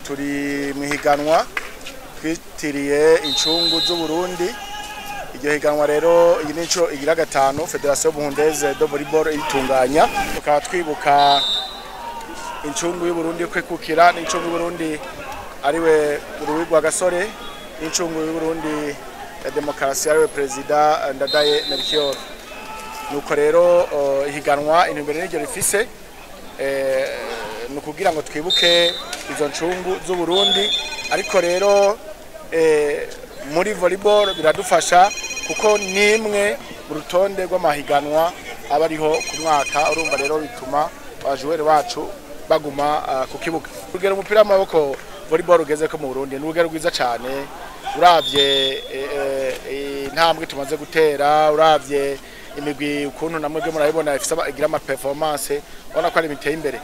Turi mu higanwa twitiriye incungu z'Uburundi. Iryo higanwa rero, iyi nico igira gatanu Fédération Burundaise de Volleyball itunganya. Tukaba twibuka incungu y'Uburundi kwikukira, n'incungu y'Uburundi ariwe Louis Rwagasore, n'incungu y'Uburundi ya demokarasi ariwe Perezida Ndadaye Melchior. Nuko rero ihiganwa, intumbero n'iryo rifise ni ukugira ngo twibuke izo ncungu z'Uburundi. Ariko rero muri volleyball biradufasha kuko nimwe mu rutonde rw'amahiganwa aba ariho ku mwaka. Urumva rero bituma abajoueurs bacu baguma ku kibuga. Urugero umupira w'amaboko, volleyball ugeze ko mu Burundi ni urugero rwiza cyane. Uravye intambwe tumaze gutera, uravye imigwi ukuntu namwe murabibona ifise igira ama performance, ubona ko ari biteye imbere.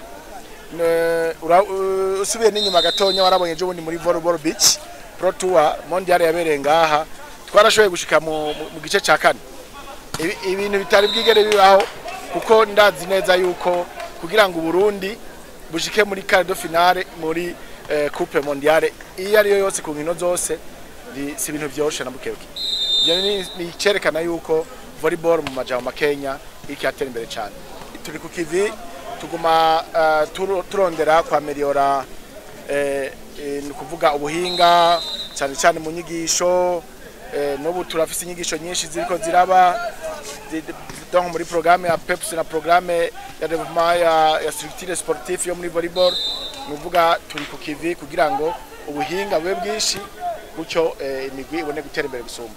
Usubiye n'inyuma gatonya, warabonye ejo bundi muri volleyball beach pro tour mondial yabereye ngaha, twarashoboye gushika mu gice ca kane. Ibintu bitari bwigere bibaho, kuko ndazi neza yuko kugira ngo Burundi bushike muri quart de finale muri coupe mondiale iyo ariyo yose ku nkino zose, si ibintu vyoroshe na bukebuke. Ivyo ni icerekana yuko volleyball mu majambo makenya iriko iratera imbere cyane. Turi ku kivi, tuguma turondera kwameliora, ni ukuvuga ubuhinga, cyane cyane mu nyigisho. N'ubu turafise inyigisho nyinshi ziriko ziraba donc muri programme ya PEPS na programme ya développement ya structure sportive yo muri volleyball. Ni ukuvuga turi ku kivi kugira ngo ubuhinga bube bwinshi, gutyo imigwi ibone gutera imbere gusumba.